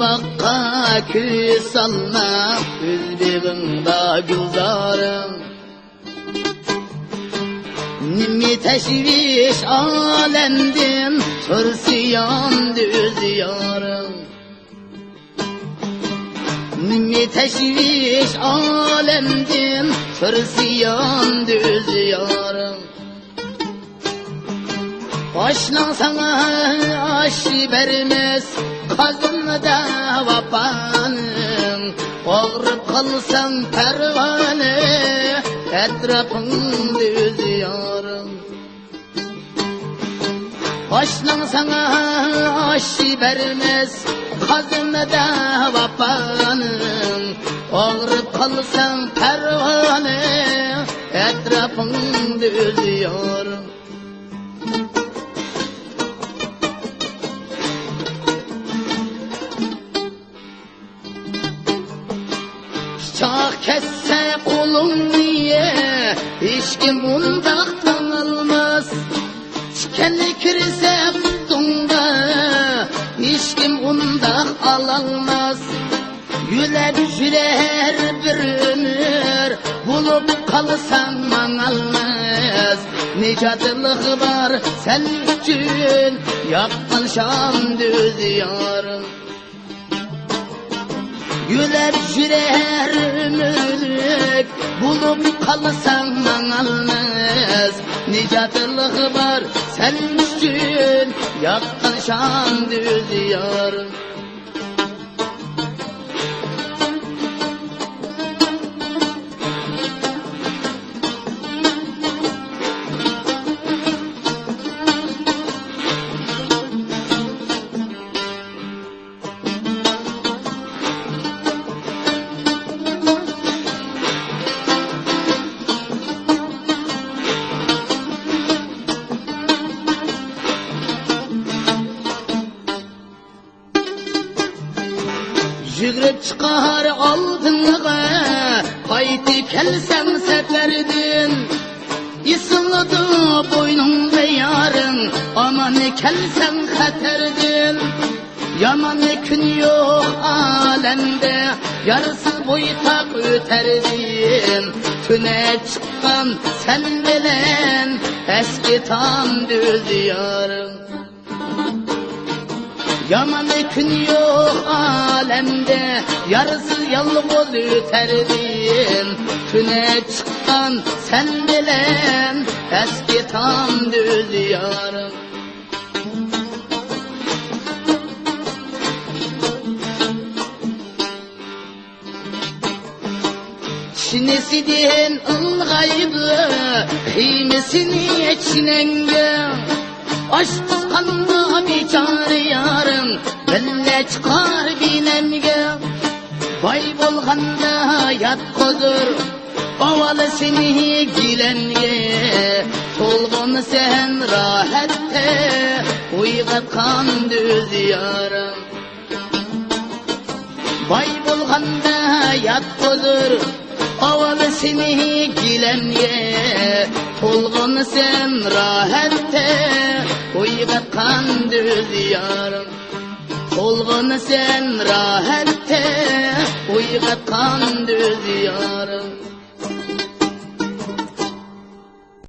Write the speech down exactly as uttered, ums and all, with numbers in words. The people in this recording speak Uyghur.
باغقا كۈل سالما، ئۆز بېغىڭدا گۈلزارىڭ. نېمە تەشۋىش ئالەمدىن، تۇرسا ياندى ئۆز يارىڭ. نېمە تەشۋىش ئالەمدىن، تۇرسا ياندى ئۆز يارىڭ. ئاشناڭ ساڭا ئاش بەرمەس، قازىنىدا ۋاپانىڭ. ئاغرىپ قالساڭ پەرۋانە، ئەتراپىڭدا ئۆز يارىڭ. ئاشناڭ ساڭا ئاش بەرمەس، قازىنىدا ۋاپانىڭ. ئاغرىپ قالساڭ پەرۋانە، ئەتراپىڭدا ئۆز يارىڭ. پىچاق كەسسە قولۇڭنى، ھېچكىم ئۇنداق تاڭالماس. تىكەن كىرسە پۇتۇڭغا، ھېچكىم ئۇنداق ئالالماس. يۆلەپ يۈرەر بىر ئۆمۈر، بولۇپ قالساڭ ماڭالماس. نىجاتلىق بار سەن ئۈچۈن، ياققان شامدا ئۆز يارىڭ. يۆلەپ يۈرەر ئۆمۈرلۈك، بولۇپ قالساڭ ماڭالماس. نىجاتلىق بار سەن ئۈچۈن، ياققان شامدا ئۆز يارىڭ. يۈگۈرۈپ چىقار ئالدىڭغا، قايتىپ كەلسەڭ سەپەردىن. ئېسىلىدۇ بوينۇڭدا يارىڭ، ئامان كەلسەڭ خەتەردىن. يامان كۈن يوق ئالەمدە، يارسىز بويتاق ئۆتەردىن. تۈنەپ چىققان سەن بىلەن، ئەسكى تامدا ئۆز يارىڭ. يامان كۈن يوق ئالەمدە، يارسىز يالغۇز ئۆتەردىن. تۈنەپ چىققان سەن بىلەن، ئەسكى تامدا ئۆز يارىڭ. چىنىسىدىن ئىلغايدۇ خىمىسىنى چىنەڭگە. ئاچ قىسقاندا بىچارە يارىڭ، بىللە چىقار بىلەمگە. باي بولغاندا ياتقۇزۇر ئاۋۋال سېنى گىلەمگە. تولغىنىسەن راھەتتە، ئويغاتقاندا ئۆز يارىڭ. باي بولغاندا ياتقۇزۇر ئاۋۋال سېنى گىلەمگە. تولغىنىسەن راھەتتە، ئويغاتقاندا ئۆز يارىڭ. تولغىنىسەن راھەتتە، ئويغاتقاندا ئۆز يارىڭ.